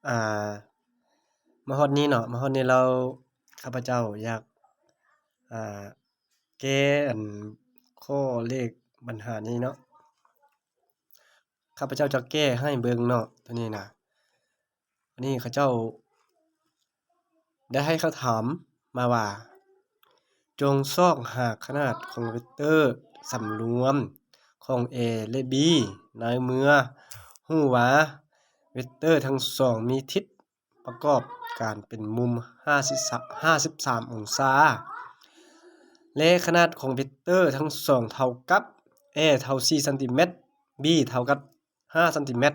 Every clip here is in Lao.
ອ່າ ມາຮອດນີ້ເນາະ ມາຮອດນີ້ແລ້ວ ຂ້າພະເຈົ້າຢາກ ອ່າ ແກ້ອັນຂໍ້ເລກບັນຫານີ້ເນາະ ຂ້າພະເຈົ້າຈະແກ້ໃຫ້ເບິ່ງເນາະ ໂຕນີ້ນະ. ອັນນີ້ເຂົາເຈົ້າໄດ້ໃຫ້ຄຳຖາມມາວ່າ ຈົ່ງຊອກຫາຂະໜາດຂອງເວັກເຕີສຳລວມຂອງ A ແລະ B ໃນເມື່ອຮູ້ວ່າເວັກເຕີທັງສອງມີທິດປະກອບການເປັນມຸມຫ້າສິບສາມ ຫ້າສິບສາມອົງສາ ແລະ ຂະໜາດຂອງເວັກເຕີທັງສອງເທົ່າກັບ A ເທົ່າສີ່ຊັນຕີແມັດ B ເທົ່າກັບ ຫ້າຊັນຕີແມັດ.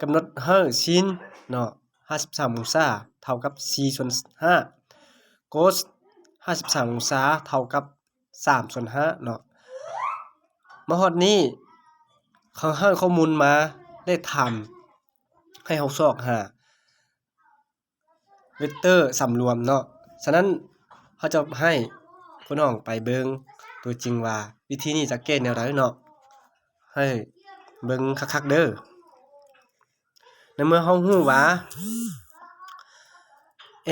ກຳນົດໃຫ້ sin ເນາະ ຫ້າສິບສາມອົງສາ ເທົ່າກັບສີ່ສ່ວນຫ້າ cos ຫ້າສິບສາມອົງສາ ເທົ່າກັບສາມສ່ວນຫ້າເນາະ. ມາຮອດນີ້ ເຂົາໃຫ້ຂໍ້ມູນມາ ແລະ ຖາມໃຫ້ເຮົາຊອກຫາ ເວັກເຕີສຳລວມເນາະ. ສະນັ້ນ ເຮົາຈະໃຫ້ພວກນ້ອງໄປເບິ່ງຕົວຈິງວ່າ ວິທີນີ້ຈະແກ້ແນວໃດເນາະ. ໃຫ້ເບິ່ງຄັກໆເດີ. ໃນເມື່ອເຮົາຮູ້ວ່າ A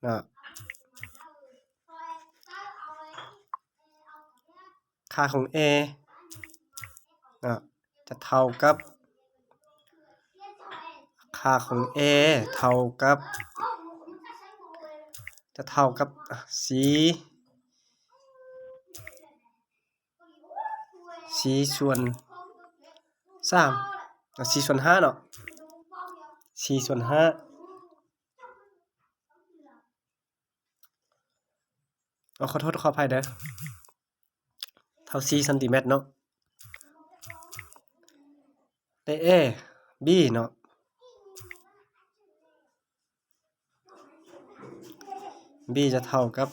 ເນາະ ຄ່າຂອງ A ເນາະ ຈະເທົ່າກັບ ຄ່າຂອງ A ເທົ່າກັບ ຈະເທົ່າກັບສີ່ ສີ່ສ່ວນສາມ ສີ່ສ່ວນຫ້າເນາະ ສີ່ສ່ວນຫ້າ. ເອົາ ຂໍໂທດ ຂໍອະໄພເດີ ເທົ່າສີ່ຊັນຕີແມັດເນາະ. ແລະ A B ເນາະ B ຈະເທົ່າກັບ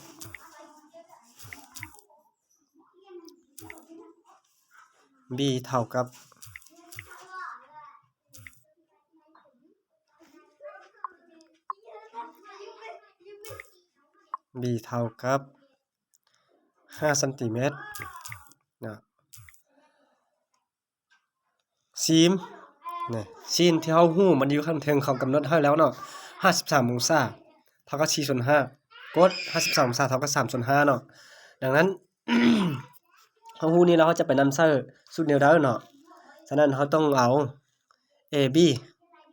B ເທົ່າກັບ B ເທົ່າກັບຫ້າຊັນຕີແມັດນະ. Sin ນະ sin ທີ່ເຮົາຮູ້ມັນຢູ່ຂ້າງເທິງ ເຂົາກຳນົດໃຫ້ແລ້ວເນາະ ຫ້າສິບສາມອົງສາ ເທົ່າກັບສີ່ສ່ວນຫ້າ cos ຫ້າສິບສາມອົງສາ ເທົ່າກັບສາມສ່ວນຫ້າເນາະ. ດັ່ງນັ້ນ ເຮົາຮູ້ນີ້ແລ້ວ ເຮົາຈະໄປນຳໃຊ້ສູດແນວໃດເນາະ. ສະນັ້ນ ເຮົາຕ້ອງເອົາ AB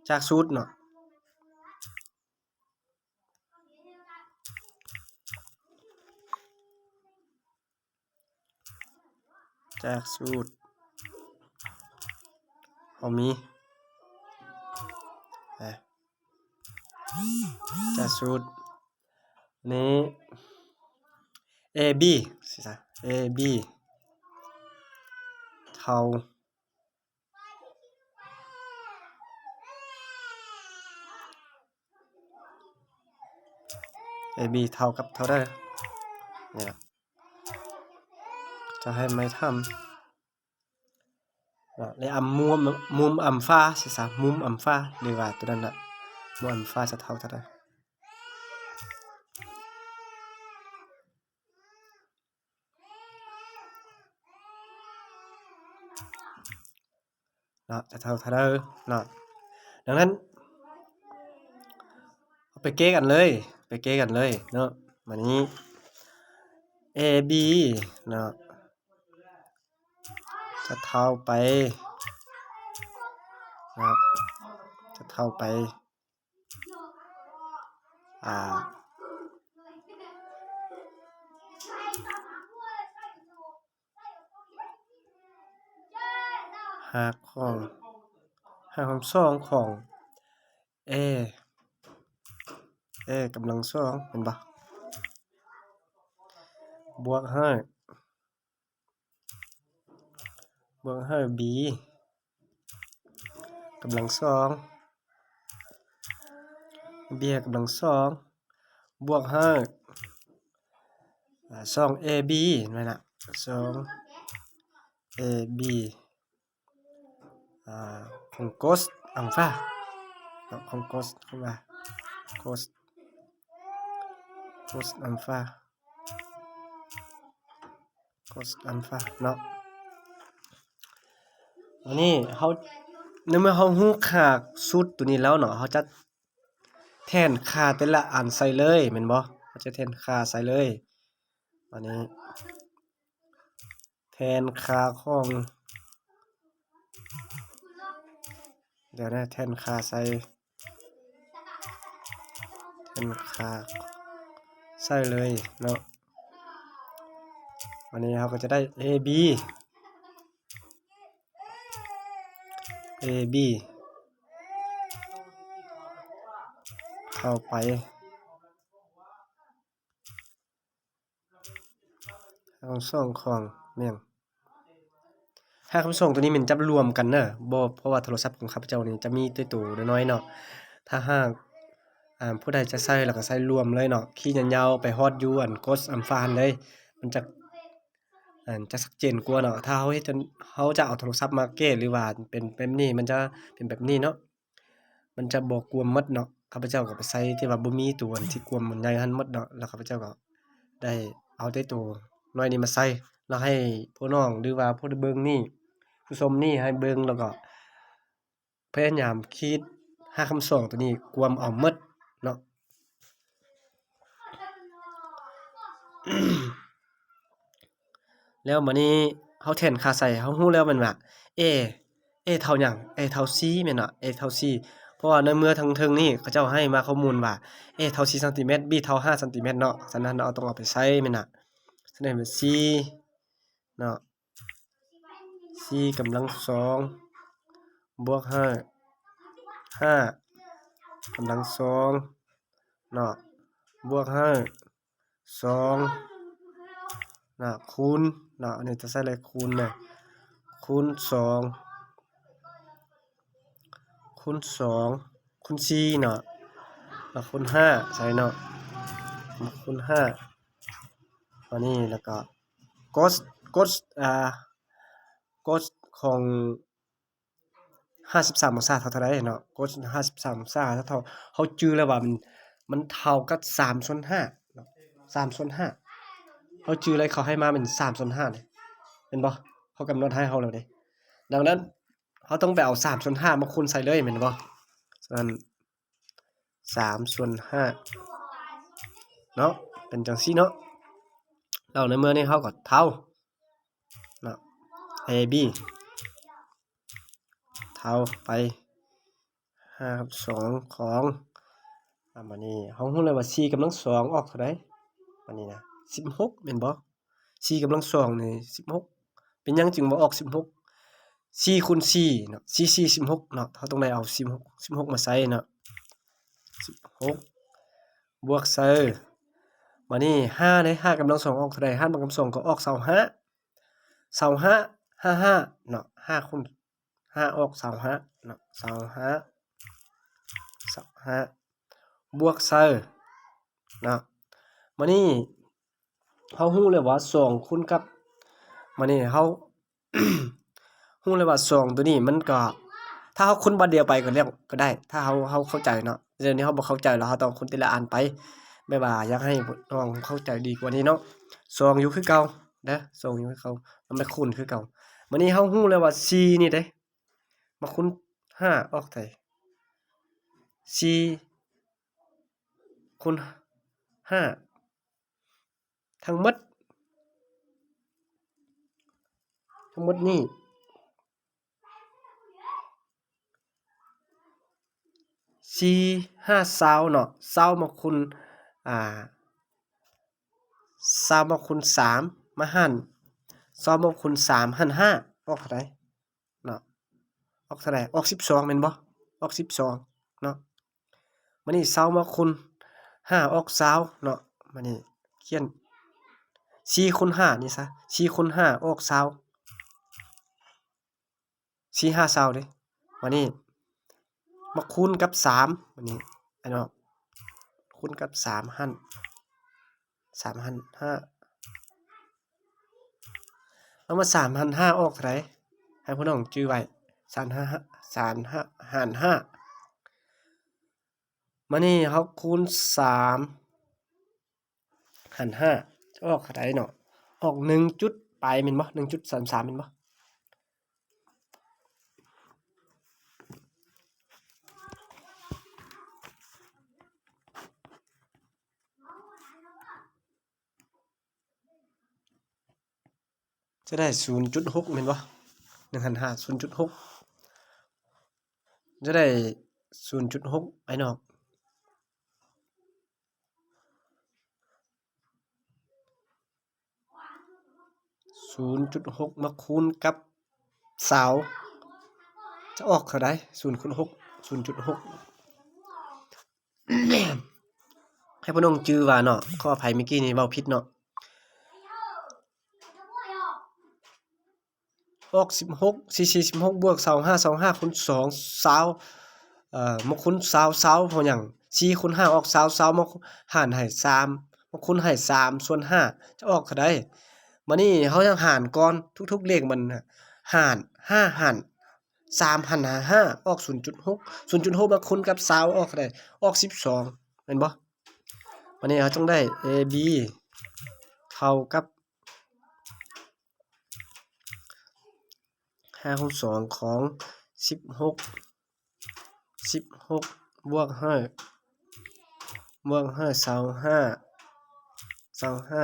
ຈາກສູດເນາະ ຈາກສູດ ເຮົາມີ ຈາກສູດນີ້ AB AB ເທົ່າ AB ເທົ່າກັບເທົ່າໃດ? ນີ້ລະ ຈະໃຫ້ໄມ້ທຳ ແລະ ອຳມຸມ ມຸມອັມຟາ ຊິຊະ ມຸມອັມຟາ ຫຼືວ່າຕົວນັ້ນນະ ມຸມອັມຟາຈະເທົ່າເທົ່າໃດ? ເນາະ ຈະເທົ່າເທົ່າໃດເນາະ. ດັ່ງນັ້ນ ເຮົາໄປແກ້ກັນເລີຍ ໄປແກ້ກັນເລີຍເນາະ. ບາດນີ້ AB ເນາະ ຈະເທົ່າໄປ ເນາະ ຈະເທົ່າໄປ ອ່າ ຮາກຂອງ ຮາກຂອງສອງຂອງ A A ກຳລັງສອງ ແມ່ນບໍ່? ບວກໃຫ້ ບວກໃຫ້ B ກຳລັງສອງ B ກຳລັງສອງ ບວກໃຫ້ ອາ ສອງ AB ແມ່ນລະ ສອງ AB ອາ ຂອງ cos ອັມຟາເນາະ ຂອງ cos ເຂົາວ່າ cos cos ອັມຟາ cos ອັມຟາເນາະ. ອັນນີ້ເຮົາ ໃນເມື່ອເຮົາຮູ້ຄ່າສູດໂຕນີ້ແລ້ວເນາະ ເຮົາຈະແທນຄ່າແຕ່ລະອັນໃສ່ເລີຍແມ່ນບໍ່? ເຮົາຈະແທນຄ່າໃສ່ເລີຍ. ບາດນີ້ແທນຄ່າຂອງ ດຽວນະ ແທນຄ່າໃສ່ ແທນຄ່າໃສ່ເລີຍເນາະ. ບາດນີ້ເຮົາກໍຈະໄດ້ ເອ ບີ ເອ ບີ ເຂົ້າໄປ ທັງສອງຂອງແມ່ນ ຫ້າຄຳສອງໂຕນີ້ແມ່ນຈະລວມກັນເດີ ບໍ່ ເພາະວ່າໂທລະສັບຂອງຂ້າພະເຈົ້ານີ້ຈະມີແຕ່ໂຕນ້ອຍໆເນາະ. ຖ້າຫາກ ອາ ຜູ້ໃດຈະໃຊ້ ແລ້ວກໍໃຊ້ລວມເລີຍເນາະ ຄີຍາວໆ ໄປຮອດຢູ່ອັນກົດອັນຟ້າຫັ້ນເລີຍ ມັນຈະ ອັນ ຈະຊັດເຈນກວ່າເນາະ. ຖ້າເຮົາເຮັດ ເຮົາຈະເອົາໂທລະສັບມາແກ້ ຫຼືວ່າເປັນແບບນີ້ ມັນຈະເປັນແບບນີ້ເນາະ ມັນຈະບໍ່ກວມໝົດເນາະ. ຂ້າພະເຈົ້າກໍໄປໃສ່ທີ່ວ່າບໍ່ມີຕົວອັນທີ່ກວມມັນໃຫຍ່ຫັ້ນໝົດເນາະ ແລ້ວຂ້າພະເຈົ້າກໍໄດ້ເອົາແຕ່ຕົວນ້ອຍນີ້ມາໃສ່ ແລ້ວໃຫ້ຜູ້ນ້ອງ ຫຼືວ່າຜູ້ເບິ່ງນີ້ ຜູ້ຊົມນີ້ໃຫ້ເບິ່ງ ແລ້ວກໍພະຍາຍາມຂີດຫ້າຄຳສອງໂຕນີ້ກວມເອົາໝົດເນາະ. ແລ້ວບາດນີ້ເຮົາແທນຄ່າໃສ່ ເຮົາຮູ້ແລ້ວແມ່ນວ່າ A A ເທົ່າຫຍັງ? A ເທົ່າສີ່ແມ່ນເນາະ A ເທົ່າສີ່ ເພາະວ່າໃນເມື່ອທາງເທິງນີ້ເຂົາເຈົ້າໃຫ້ມາຂໍ້ມູນວ່າ A ເທົ່າສີ່ຊັງຕີແມັດ B ເທົ່າຫ້າຊັງຕີແມັດເນາະ. ສະນັ້ນເຮົາຕ້ອງເອົາໄປໃສ່ແມ່ນນະ ສະນັ້ນ C ເນາະ ສີ່ກຳລັງສອງ ບວກຫ້າ ຫ້າກຳລັງສອງເນາະ ບວກຫ້າ ສອງນະ ຄູນນະ ອັນນີ້ຈະໃສ່ເລກຄູນນະ ຄູນສອງ ຄູນສອງ ຄູນສີ່ເນາະ ແລ້ວຄູນຫ້າໃສ່ເນາະ ຄູນຫ້າ ອັນນີ້ ແລ້ວກໍກົດ ກົດ ອ່າ ກົດຂອງ ຫ້າສິບສາມອົງສາເທົ່າເທົ່າໃດເນາະ ກົດຫ້າສິບສາມອົງສາເທົ່າ ເຮົາຈື່ແລ້ວວ່າມັນ ມັນເທົ່າກັບສາມສ່ວນຫ້າເນາະ ສາມສ່ວນຫ້າ ເຮົາຈື່ແລ້ວ ເຂົາໃຫ້ມາແມ່ນສາມສ່ວນຫ້າເດ້ ແມ່ນບໍ່? ເຂົາກຳນົດໃຫ້ເຮົາແລ້ວເດ້ ດັ່ງນັ້ນເຮົາຕ້ອງໄປເອົາສາມສ່ວນຫ້າມາຄູນໃສ່ເລີຍແມ່ນບໍ່? ສະນັ້ນ ສາມສ່ວນຫ້າເນາະ ເປັນຈັ່ງຊີ້ເນາະ. ແລ້ວໃນເມື່ອນີ້ເຮົາກໍເທົ່າເນາະ A B ເທົ່າໄປຫ້າກັບສອງຂອງ ອາ ບາດນີ້ເຮົາຮູ້ແລ້ວວ່າສີ່ກຳລັງສອງອອກເທົ່າໃດ? ບາດນີ້ນະ ສິບຫົກແມ່ນບໍ່? ສີ່ກຳລັງສອງນີ້ສິບຫົກ ເປັນຫຍັງຈຶ່ງບໍ່ອອກສິບຫົກ? ສີ່ຄູນສີ່ເນາະ ສີ່ສີ່ສິບຫົກເນາະ ເຮົາຕ້ອງໄດ້ເອົາສິບຫົກ ສິບຫົກມາໃສ່ເນາະ ສິບຫົກ ບວກໃສ່ ບາດນີ້ຫ້າເດ້ ຫ້າກຳລັງສອງອອກເທົ່າໃດ? ຫ້າກຳລັງສອງກໍອອກຊາວຫ້າ ຊາວຫ້າ ຫ້າຫ້າເນາະ ຫ້າຄູນ ຫ້າອອກຊາວຫ້າເນາະ ຊາວຫ້າ ຊາວຫ້າ ບວກໃສ່ເນາະ ບາດນີ້ເຮົາຮູ້ແລ້ວວ່າສອງຄູນກັບ ບາດນີ້ເຮົາຮູ້ແລ້ວວ່າສອງໂຕນີ້ມັນກໍ ຖ້າເຮົາຄູນບາດດຽວໄປກໍແລ້ວກໍໄດ້ ຖ້າເຮົາ ເຮົາເຂົ້າໃຈເນາະ ດຽວນີ້ເຮົາບໍ່ເຂົ້າໃຈແລ້ວ ເຮົາຕ້ອງຄູນແຕ່ລະອັນໄປ ແບບວ່າຢາກໃຫ້ນ້ອງເຂົ້າໃຈດີກວ່ານີ້ເນາະ ສອງຢູ່ຄືເກົ່າເດີ ສອງຢູ່ຄືເກົ່າ ເອົາມາຄູນຄືເກົ່າ ບາດນີ້ເຮົາຮູ້ແລ້ວວ່າສີ່ນີ້ເດ້ ມາຄູນຫ້າອອກເທົ່າໃດ? ສີ່ຄູນຫ້າ ທັງໝົດ ທັງໝົດນີ້ ສີ່ຫ້າຊາວເນາະ ຊາວມາຄູນ ອ່າ ຊາວມາຄູນສາມ ມາຫານ ຊາວມາຄູນສາມຫານຫ້າ ອອກເທົ່າໃດ? ເນາະ ອອກເທົ່າໃດ? ອອກສິບສອງແມ່ນບໍ່? ອອກສິບສອງເນາະ ບາດນີ້ຊາວມາຄູນຫ້າອອກຊາວເນາະ ບາດນີ້ຂຽນສີ່ຄູນຫ້ານີ້ຊະ ສີ່ຄູນຫ້າອອກຊາວ ສີ່ຫ້າຊາວເດ້ ບາດນີ້ມາຄູນກັບສາມ ບາດນີ້ ອັນເນາະ ຄູນກັບສາມຫັ້ນ ສາມຫານຫ້າ ເອົາມາສາມຫານຫ້າອອກເທົ່າໃດ? ໃຫ້ພີ່ນ້ອງຈື່ໄວ້ ສາມຫານຫ້າ ສາມຫານຫ້າ ບາດນີ້ເຮົາຄູນສາມຫານຫ້າ ຈະອອກເທົ່າໃດເນາະ? ອອກໜຶ່ງຈຸດປາຍແມ່ນບໍ່? ໜຶ່ງຈຸດສາມສາມແມ່ນບໍ່? ຈະໄດ້ສູນຈຸດຫົກແມ່ນບໍ່? ໜຶ່ງຫັ້ນຫ້າ ສູນຈຸດຫົກ ຈະໄດ້ສູນຈຸດຫົກ ອ້າຍນ້ອງ ສູນຈຸດຫົກມາຄູນກັບຊາວ ຈະອອກເທົ່າໃດ? ສູນຄູນຫົກ ສູນຈຸດຫົກ ໃຫ້ພໍ່ນ້ອງຈື່ວ່າເນາະ ຂໍອະໄພ ເມື່ອກີ້ນີ້ເວົ້າຜິດເນາະ ອອກສິບຫົກ ສີ່ສີ່ສິບຫົກ ບວກຊາວຫ້າ ຊາວຫ້າຄູນສອງ ຊາວ ເອີ ມາຄູນຊາວ ຊາວເພາະຫຍັງ? ສີ່ຄູນຫ້າອອກຊາວ ຊາວມາຫານໃຫ້ສາມ ມາຄູນໃຫ້ສາມສ່ວນຫ້າ ຈະອອກເທົ່າໃດ? ບາດນີ້ເຮົາຍັງຫານກ່ອນ ທຸກໆເລກມັນຫານ ຫ້າຫານ ສາມຫານຫ້າ ອອກສູນຈຸດຫົກ ສູນຈຸດຫົກມາຄູນກັບຊາວ ອອກເທົ່າໃດ? ອອກສິບສອງ ແມ່ນບໍ່? ບາດນີ້ເຮົາຕ້ອງໄດ້ ເອ ບີ ເທົ່າກັບ ຮາກຄູນສອງຂອງສິບຫົກ ສິບຫົກ ບວກໃຫ້ ບວກໃຫ້ຊາວຫ້າ ຊາວຫ້າ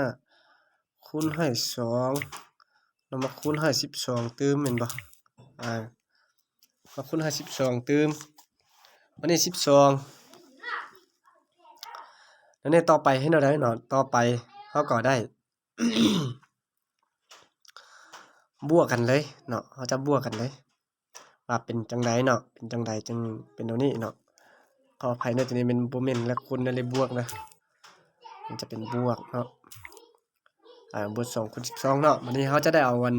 ຄູນໃຫ້ສອງ ແລ້ວມາຄູນໃຫ້ສິບສອງຕື່ມແມ່ນບໍ່? ອາ ມາຄູນໃຫ້ສິບສອງຕື່ມ ບາດນີ້ສິບສອງ ແລ້ວນີ້ຕໍ່ໄປເຮັດແນວໃດເນາະ? ຕໍ່ໄປເຮົາກໍໄດ້ ບວກກັນເລີຍເນາະ ເຮົາຈະບວກກັນເລີຍ ວ່າເປັນຈັ່ງໃດເນາະ ເປັນຈັ່ງໃດຈຶ່ງເປັນແນວນີ້ເນາະ ຂໍອະໄພເນາະ ຕົວນີ້ແມ່ນ ບໍ່ແມ່ນແລກຄູນນະ ເລກບວກນະ ມັນຈະເປັນບວກເນາະ ອາ ບວກສອງຄູນສິບສອງເນາະ ບາດນີ້ເຮົາຈະໄດ້ເອົາອັນ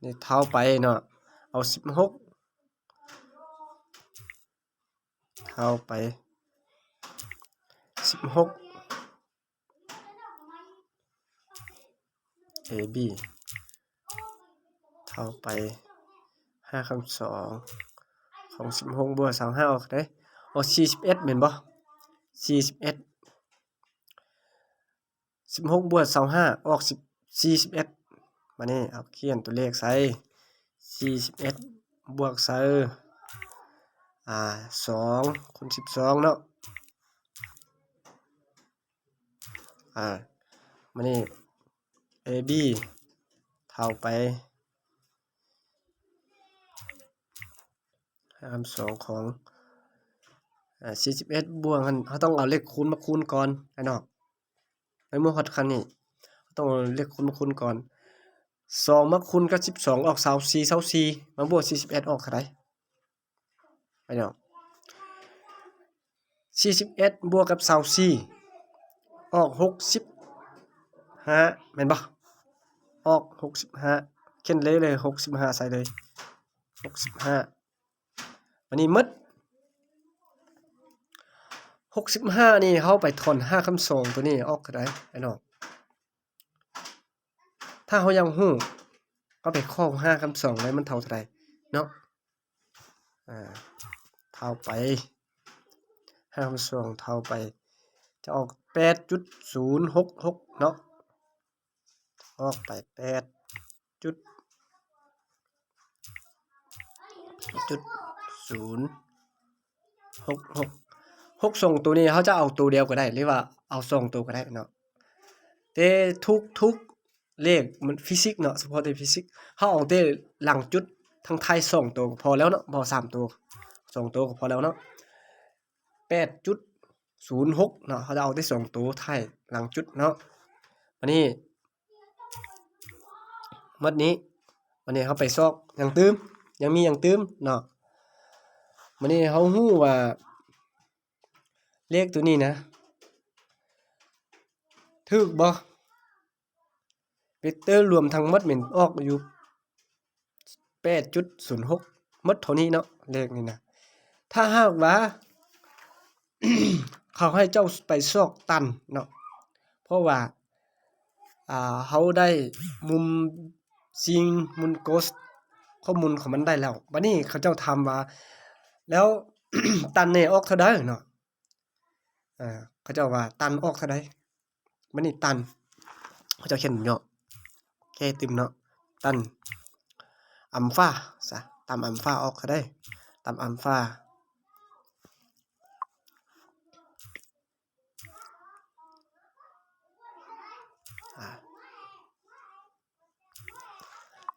ນີ້ເທົ່າໄປເນາະ ເອົາສິບຫົກ ເທົ່າໄປສິບຫົກ ເອບີ ເທົ່າໄປຮາກຄູນສອງຂອງສິບຫົກບວກຊາວຫ້າອອກເດ້ ອອກສີ່ສິບເອັດແມ່ນບໍ່? ສີ່ສິບເອັດ ສິບຫົກບວກຊາວຫ້າອອກສິບ ສີ່ສິບເອັດ ບາດນີ້ເຮົາຂຽນຕົວເລກໃສ່ ສີ່ສິບເອັດບວກໃສ່ ອາ ສອງຄູນສິບສອງເນາະ ອາ ບາດນີ້ ເອບີ ເທົ່າໄປ ຫານສອງຂອງ ອາ ສີ່ສິບເອັດບວກຫັ້ນ ເຮົາຕ້ອງເອົາເລກຄູນມາຄູນກ່ອນ ອ້າຍນ້ອງ ໃນເມື່ອຮອດຂັ້ນນີ້ ເຮົາຕ້ອງເອົາເລກຄູນມາຄູນກ່ອນ ສອງມາຄູນກັບສິບສອງອອກຊາວສີ່ ຊາວສີ່ມາບວກສີ່ສິບເອັດອອກເທົ່າໃດ? ອ້າຍນ້ອງ ສີ່ສິບເອັດບວກກັບຊາວສີ່ອອກຫົກສິບຫ້າແມ່ນບໍ່? ອອກຫົກສິບຫ້າ ຂຽນເລີຍ ເລີຍຫົກສິບຫ້າໃສ່ເລີຍ ຫົກສິບຫ້າ ບາດນີ້ໝົດຫົກສິບຫ້ານີ້ ເຮົາໄປຖອນຮາກຄູນສອງຕົວນີ້ອອກເທົ່າໃດ ອ້າຍນ້ອງ? ຖ້າເຮົາຢາກຮູ້ ເຮົາໄປຂໍ້ຮາກຄູນສອງໄວ້ ມັນເທົ່າເທົ່າໃດເນາະ ອາ ເທົ່າໄປ ຮາກຄູນສອງເທົ່າໄປ ຈະອອກແປດຈຸດສູນຫົກຫົກເນາະ ອອກໄປແປດຈຸດ ຈຸດສູນຫົກຫົກ ຫົກສອງໂຕນີ້ ເຮົາຈະເອົາໂຕດຽວກໍໄດ້ ຫຼືວ່າເອົາສອງໂຕກໍໄດ້ເນາະ ແຕ່ທຸກໆເລກ ມັນຟີຊິກເນາະ ສະເພາະແຕ່ຟີຊິກ ເຮົາເອົາແຕ່ຫຼັງຈຸດທາງທ້າຍສອງໂຕກໍພໍແລ້ວເນາະ ບໍ່ສາມໂຕ ສອງໂຕກໍພໍແລ້ວເນາະ ແປດຈຸດສູນຫົກເນາະ ເຮົາຈະເອົາແຕ່ສອງໂຕທ້າຍຫຼັງຈຸດເນາະ ບາດນີ້ ໝົດນີ້ ບາດນີ້ເຮົາໄປຊອກຫຍັງຕື່ມ ຍັງມີຫຍັງຕື່ມເນາະ ບາດນີ້ເຮົາຮູ້ວ່າເລກໂຕນີ້ນະ ຖືກບໍ່? ເວັກເຕີລວມທັງໝົດແມ່ນອອກຢູ່ແປດຈຸດສູນຫົກ ໝົດເທົ່ານີ້ເນາະ ເລກນີ້ນະ ຖ້າຫາກວ່າ ເຂົາໃຫ້ເຈົ້າໄປຊອກຕັນເນາະ ເພາະວ່າ ອ່າ ເຮົາໄດ້ມຸມຊີນ ມຸມໂກສ ຂໍ້ມູນຂອງມັນໄດ້ແລ້ວ ບາດນີ້ເຂົາເຈົ້າຖາມວ່າ ແລ້ວຕັນນີ້ອອກເທົ່າໃດເນາະ ເຂົາເຈົ້າວ່າຕັນອອກເທົ່າໃດ ບາດນີ້ຕັນ ເຂົາເຈົ້າຂຽນຫຍໍ້ ແກ້ຕື່ມເນາະ ຕັນອັມຟາຊະ ຕັນອັມຟາອອກເທົ່າໃດ ຕັນອັມຟາ ອາ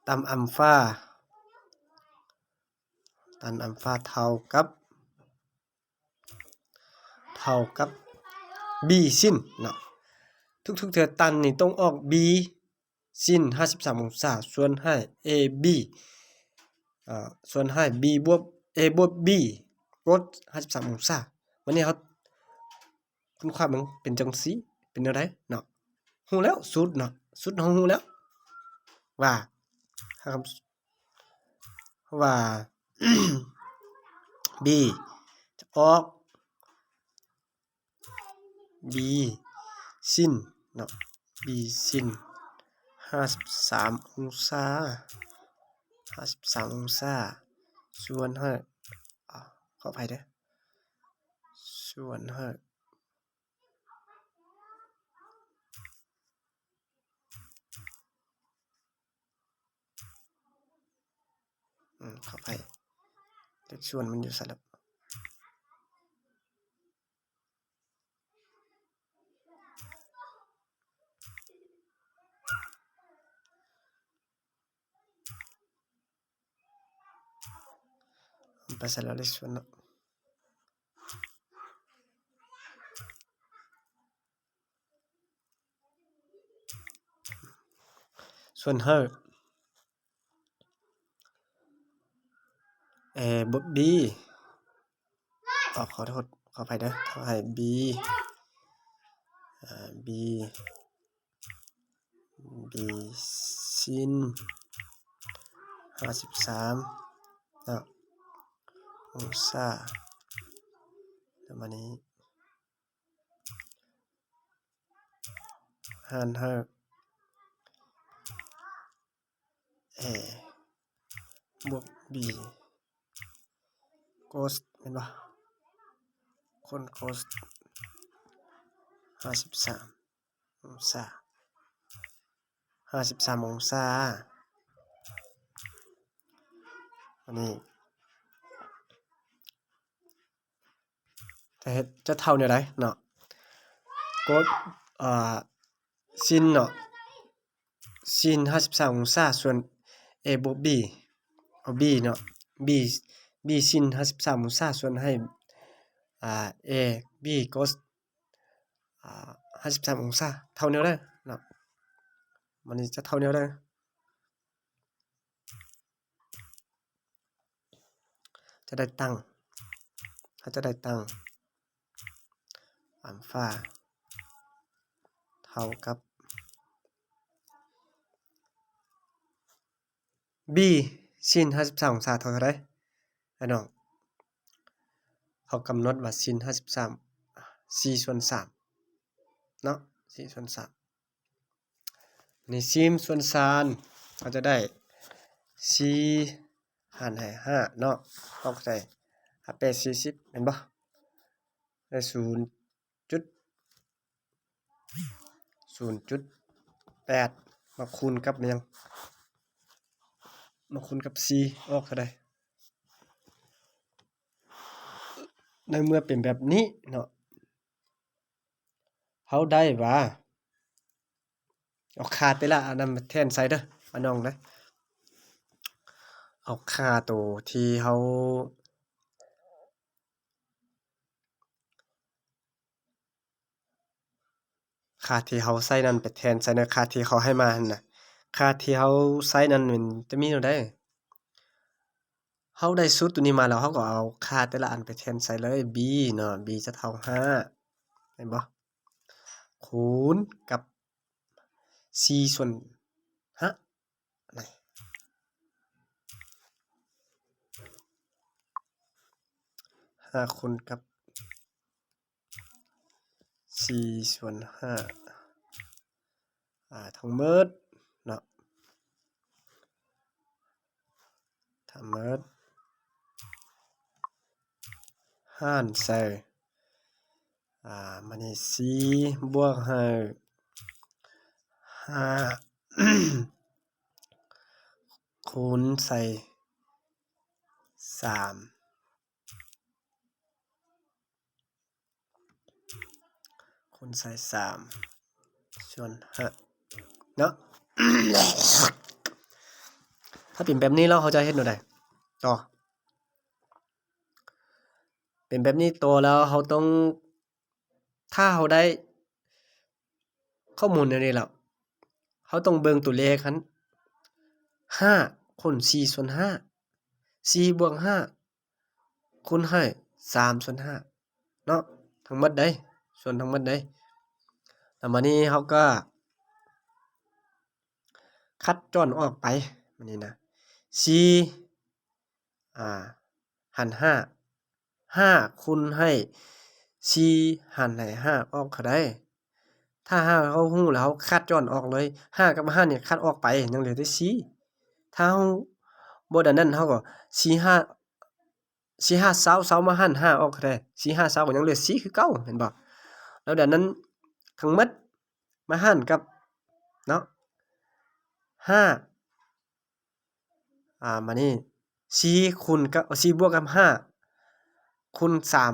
ຕັນອັນຟາ ຕັນອັນຟາເທົ່າກັບ ເທົ່າກັບ b ຊິນເນາະ. ທຸກໆເທື່ອຕັນນີ້ຕ້ອງອອກ b ຊິນຫ້າສິບສາມອົງສາ ສ່ວນໃຫ້ ab ເອີ ສ່ວນໃຫ້ b ບວກ a ບວກ b ກົດຫ້າສິບສາມອົງສາ. ບາດນີ້ເຮົາຄົ້ນຄວ້າເບິ່ງເປັນຈັ່ງຊີ້ ເປັນແນວໃດເນາະ. ຮູ້ແລ້ວ ສູດເນາະ ສູດເຮົາຮູ້ແລ້ວວ່າ ວ່າ b ຈະອອກ b ຊິນເນາະ b ຊິນຫ້າສິບສາມອົງສາ ຫ້າສິບສາມອົງສາ ສ່ວນໃຫ້ ອາ ຂໍອະໄພເດີ້ ສ່ວນໃຫ້ ອືມ ຂໍອະໄພ ເລກສ່ວນມັນຢູ່ໃສລະ? ໄປໃສ່ລະເລກສ່ວນເນາະ. ສ່ວນໃຫ້ a ບວກ b ອາ ຂໍໂທດ ຂໍອະໄພເດີ້ ເທົ່າໃຫ້ b ອາ b b ຊິນຫ້າສິບສາມເນາະ ອົງສາ ແລ້ວບາດນີ້ ຫານໃຫ້ a ບວກ b ໂກສ ແມ່ນບໍ່? ຄູນໂກສ ຫ້າສິບສາມອົງສາ ຫ້າສິບສາມອົງສາ. ອັນນີ້ ຈະເຮັດ ຈະເທົ່າແນວໃດເນາະ? ກົດ ອາ ຊິນເນາະ ຊິນຫ້າສິບສາມອົງສາ ສ່ວນ a ບວກ b ເອົາ b ເນາະ b b ຊິນຫ້າສິບສາມອົງສາ ສ່ວນໃຫ້ ອາ a b ໂກສ ອາ ຫ້າສິບສາມອົງສາ ເທົ່າແນວໃດເນາະ? ມັນນີ້ຈະເທົ່າແນວໃດ? ຈະໄດ້ຕັ້ງ ເຮົາຈະໄດ້ຕັ້ງອັນຟາເທົ່າກັບ b ຊິນຫ້າສິບສາມອົງສາເທົ່າເທົ່າໃດ ອ້າຍນ້ອງ? ເຮົາກຳນົດວ່າຊິນຫ້າສິບສາມ ສີ່ສ່ວນສາມເນາະ ສີ່ສ່ວນສາມ. ນີ້ສີ່ສ່ວນສາມ ເຮົາຈະໄດ້ສີ່ຫານໃຫ້ຫ້າເນາະ ອອກໃສ່ຫ້າແປດສີ່ສິບ ແມ່ນບໍ່? ໄດ້ສູນຈຸດ ສູນຈຸດແປດ ມາຄູນກັບຫຍັງ? ມາຄູນກັບສີ່ ອອກເທົ່າໃດ? ໃນເມື່ອເປັນແບບນີ້ເນາະ ເຮົາໄດ້ວ່າ ເອົາຄ່າແຕ່ລະອັນນັ້ນມາແທນໃສ່ເດີ້ ອ້າຍນ້ອງເດີ້ ເອົາຄ່າໂຕທີ່ເຮົາ ຄ່າທີ່ເຮົາໃຊ້ນັ້ນໄປແທນໃສ່ໃນຄ່າທີ່ເຂົາໃຫ້ມາຫັ້ນນະ ຄ່າທີ່ເຮົາໃຊ້ນັ້ນມັນຈະມີແນວໃດ? ເຮົາໄດ້ສູດໂຕນີ້ມາແລ້ວ ເຮົາກໍເອົາຄ່າແຕ່ລະອັນໄປແທນໃສ່ເລີຍ b ເນາະ b ຈະເທົ່າຫ້າ ແມ່ນບໍ່? ຄູນກັບສີ່ສ່ວນຫ້າ ຫ້າຄູນກັບສີ່ສ່ວນຫ້າ ອາ ທັງໝົດເນາະ ທັງໝົດ ຫານໃສ່ ອາ ມານີ້ ສີ່ບວກໃຫ້ຫ້າ ຄູນໃສ່ສາມ ຄູນໃສ່ສາມສ່ວນຫ້າເນາະ. ຖ້າເປັນແບບນີ້ແລ້ວ ເຮົາຈະເຮັດແນວໃດຕໍ່? ເປັນແບບນີ້ຕໍ່ແລ້ວ ເຮົາຕ້ອງ ຖ້າເຮົາໄດ້ຂໍ້ມູນແນວນີ້ແລ້ວ ເຮົາຕ້ອງເບິ່ງຕົວເລກຫັ້ນ ຫ້າຄູນສີ່ສ່ວນຫ້າ ສີ່ບວກຫ້າຄູນໃຫ້ສາມສ່ວນຫ້າເນາະ ທັງໝົດເດ້ ສ່ວນທັງໝົດເດ້. ແລ້ວບາດນີ້ເຮົາກໍຄັດຈ້ອນອອກໄປ ບາດນີ້ນະ ສີ່ ອາ ຫານຫ້າ ຫ້າຄູນໃຫ້ສີ່ຫານໃຫ້ຫ້າອອກເທົ່າໃດ? ຖ້າຫາກເຮົາຮູ້ແລ້ວ ເຮົາຄັດຈ້ອນອອກເລີຍ ຫ້າກັບຫ້ານີ້ຄັດອອກໄປ ຍັງເຫຼືອແຕ່ສີ່. ຖ້າເຮົາບໍ່ໄດ້ນັ້ນ ເຮົາກໍສີ່ຫ້າ ສີ່ຫ້າຊາວ ຊາວມາຫານຫ້າອອກເທົ່າໃດ? ສີ່ຫ້າຊາວກໍຍັງເຫຼືອສີ່ຄືເກົ່າ ແມ່ນບໍ່? ແລ້ວດຽວນັ້ນທັງໝົດມາຫານກັບເນາະ ຫ້າ ອ່າ ມານີ້ ສີ່ຄູນກັບ ສີ່ບວກກັບຫ້າຄູນສາມ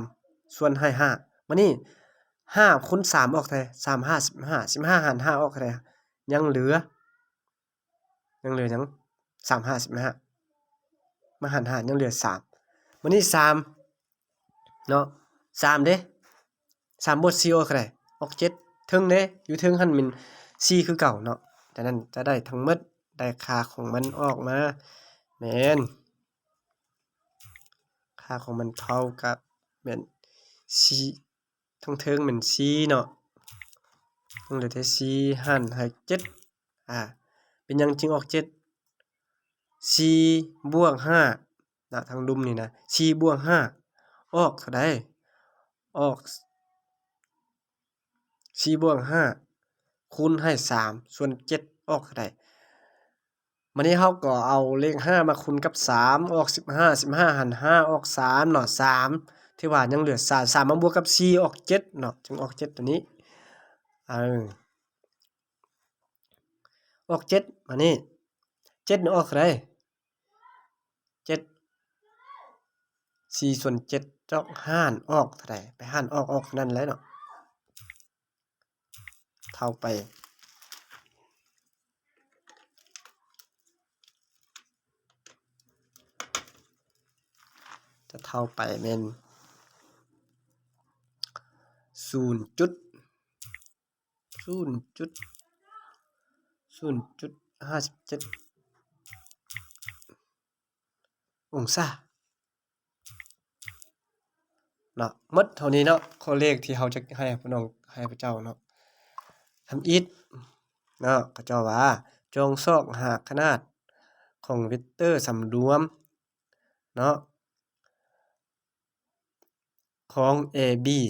ສ່ວນໃຫ້ຫ້າ ມານີ້ ຫ້າຄູນສາມອອກເທົ່າໃດ? ສາມຫ້າສິບຫ້າ ສິບຫ້າຫານຫ້າອອກເທົ່າໃດ? ຍັງເຫຼືອ ຍັງເຫຼືອຫຍັງ? ສາມຫ້າສິບຫ້າ ມາຫານຫ້າຍັງເຫຼືອສາມ ມານີ້ສາມເນາະ ສາມເດ້ ສາມບວກສີ່ອອກເທົ່າໃດ? ອອກເຈັດ ເທິງເດ້ ຢູ່ເທິງຫັ້ນແມ່ນສີ່ຄືເກົ່າເນາະ. ຈາກນັ້ນຈະໄດ້ທັງໝົດ ໄດ້ຄ່າຂອງມັນອອກມາແມ່ນ ຄ່າຂອງມັນເທົ່າກັບແມ່ນສີ່ ເທິງເທິງແມ່ນສີ່ເນາະ ຍັງເຫຼືອແຕ່ສີ່ຫານໃຫ້ເຈັດ ອາ ເປັນຫຍັງຈຶ່ງອອກເຈັດ? ສີ່ບວກຫ້ານະ ທາງລຸ່ມນີ້ນະ ສີ່ບວກຫ້າອອກເທົ່າໃດ? ອອກ ສີ່ບວກຫ້າຄູນໃຫ້ສາມສ່ວນເຈັດອອກເທົ່າໃດ? ບາດນີ້ເຮົາກໍເອົາເລກຫ້າມາຄູນກັບສາມ ອອກສິບຫ້າ ສິບຫ້າຫານຫ້າອອກສາມເນາະ ສາມ ຖືວ່າຍັງເຫຼືອສາມ ສາມມາບວກກັບສີ່ອອກເຈັດເນາະ ຈຶ່ງອອກເຈັດຕົວນີ້ ເອີ ອອກເຈັດ ບາດນີ້ເຈັດນີ້ອອກເທົ່າໃດ? ເຈັດ ສີ່ສ່ວນເຈັດຈອກຫານອອກເທົ່າໃດ? ໄປຫານອອກ ອອກເທົ່ານັ້ນແຫຼະເນາະ ເທົ່າໄປ ຈະເທົ່າໄປແມ່ນສູນຈຸດ ສູນຈຸດ ສູນຈຸດຫ້າສິບເຈັດອົງສາເນາະ. ໝົດເທົ່ານີ້ເນາະ ຂໍ້ເລກທີ່ເຮົາຈະໃຫ້ພວກນ້ອງ ໃຫ້ພວກເຈົ້າເນາະ. ທຳອິດເນາະ ເຂົາເຈົ້າວ່າ ຈົ່ງຊອກຫາຂະໜາດຂອງເວັກເຕີສຳລວມເນາະ ຂອງ ເອ ບີ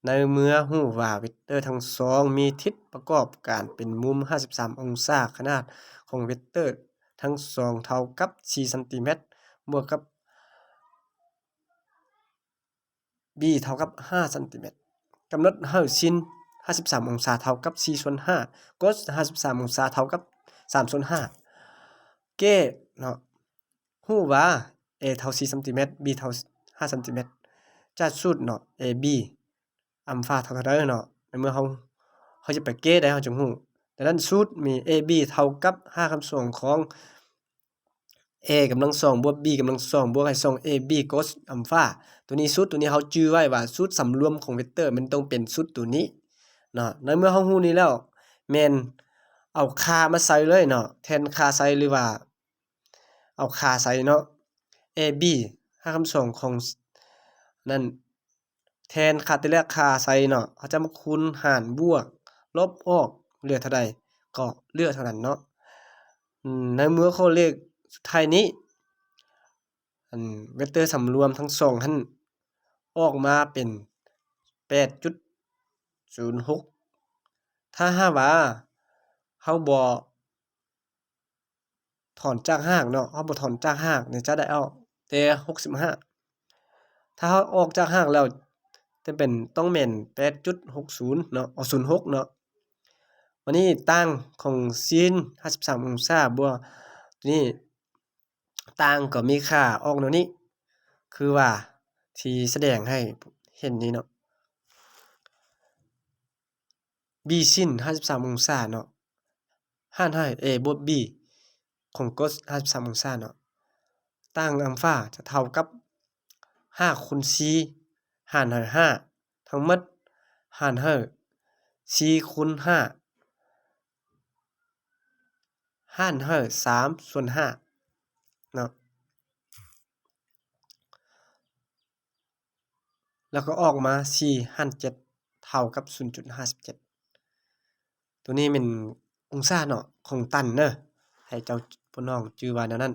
ໃນເມື່ອຮູ້ວ່າເວັກເຕີທັງສອງມີທິດປະກອບການເປັນມຸມຫ້າສິບສາມອົງສາ, ຂະໜາດຂອງເວັກເຕີທັງສອງເທົ່າກັບສີ່ຊັນຕີແມັດ ບວກກັບ ບີ ເທົ່າກັບຫ້າຊັນຕີແມັດ. ກຳນົດໃຫ້ຊິນຫ້າສິບສາມອົງສາເທົ່າກັບສີ່ສ່ວນຫ້າ, ກົດຫ້າສິບສາມອົງສາເທົ່າກັບສາມສ່ວນຫ້າ. ແກ້ເນາະ ຮູ້ວ່າ ເອ ເທົ່າສີ່ຊັນຕີແມັດ, ບີ ເທົ່າຫ້າຊັນຕີແມັດ. ຈາກສູດເນາະ ເອ ບີ ອັນຟາເທົ່າເທົ່າໃດເນາະ. ໃນເມື່ອເຮົາ ເຮົາຈະໄປແກ້ໄດ້ ເຮົາຈຶ່ງຮູ້. ດັ່ງນັ້ນ ສູດມີ ເອ ບີ ເທົ່າກັບຮາກຄຳສອງຂອງ ເອກຳລັງສອງບວກບີກຳລັງສອງບວກໃຫ້ສອງເອບີກົດອັນຟາ. ຕົວນີ້ ສູດຕົວນີ້ເຮົາຈື່ໄວ້ວ່າສູດສຳລວມຂອງເວັກເຕີມັນຕ້ອງເປັນສູດຕົວນີ້ເນາະ. ໃນເມື່ອເຮົາຮູ້ນີ້ແລ້ວ ແມ່ນເອົາຄ່າມາໃສ່ເລີຍເນາະ ແທນຄ່າໃສ່ ຫຼືວ່າເອົາຄ່າໃສ່ເນາະ ເອບີ ຮາກຄຳສອງຂອງນັ້ນ ແທນຄ່າແຕ່ລະຄ່າໃສ່ເນາະ ເຮົາຈະມາຄູນຫານບວກລົບອອກ ເຫຼືອເທົ່າໃດກໍເລືອກເທົ່ານັ້ນເນາະ. ໃນເມື່ອຂໍ້ເລກສຸດທ້າຍນີ້ ອັນເວັກເຕີສຳລວມທັງສອງຫັ້ນອອກມາເປັນແປດຈຸດສູນຫົກ ຖ້າຫາກວ່າເຮົາບໍ່ ຖອນຈາກຮາກເນາະ ເຮົາບໍ່ຖອນຈາກຮາກນີ້ຈະໄດ້ອອກແຕ່ຫົກສິບຫ້າ. ຖ້າເຮົາອອກຈາກຮາກແລ້ວຈະເປັນ ຕ້ອງແມ່ນແປດຈຸດຫົກສູນເນາະ ເອົາສູນຫົກເນາະ. ບາດນີ້ຕ່າງຂອງຊິນຫ້າສິບສາມອົງສາບວກຕົວນີ້ ຕ່າງກໍມີຄ່າອອກແນວນີ້ ຄືວ່າທີ່ສະແດງໃຫ້ເຫັນນີ້ເນາະ. ບີຊິນຫ້າສິບສາມອົງສາເນາະ ຫານໃຫ້ເອບວກບີ ຂອງກົດຫ້າສິບສາມອົງສາເນາະ ຕ່າງອັງຟ້າຈະເທົ່າກັບຫ້າຄູນສີ່ຫານໃຫ້ຫ້າ ທັງໝົດຫານໃຫ້ສີ່ຄູນຫ້າ ຫານໃຫ້ສາມສ່ວນຫ້າເນາະ ແລ້ວກໍອອກມາສີ່ຫານເຈັດ ເທົ່າກັບສູນຈຸດຫ້າສິບເຈັດ. ໂຕນີ້ແມ່ນອົງສາເນາະ ຂອງຕັນເດີ ໃຫ້ເຈົ້າ ພວກນ້ອງຈື່ວ່າແນວນັ້ນ.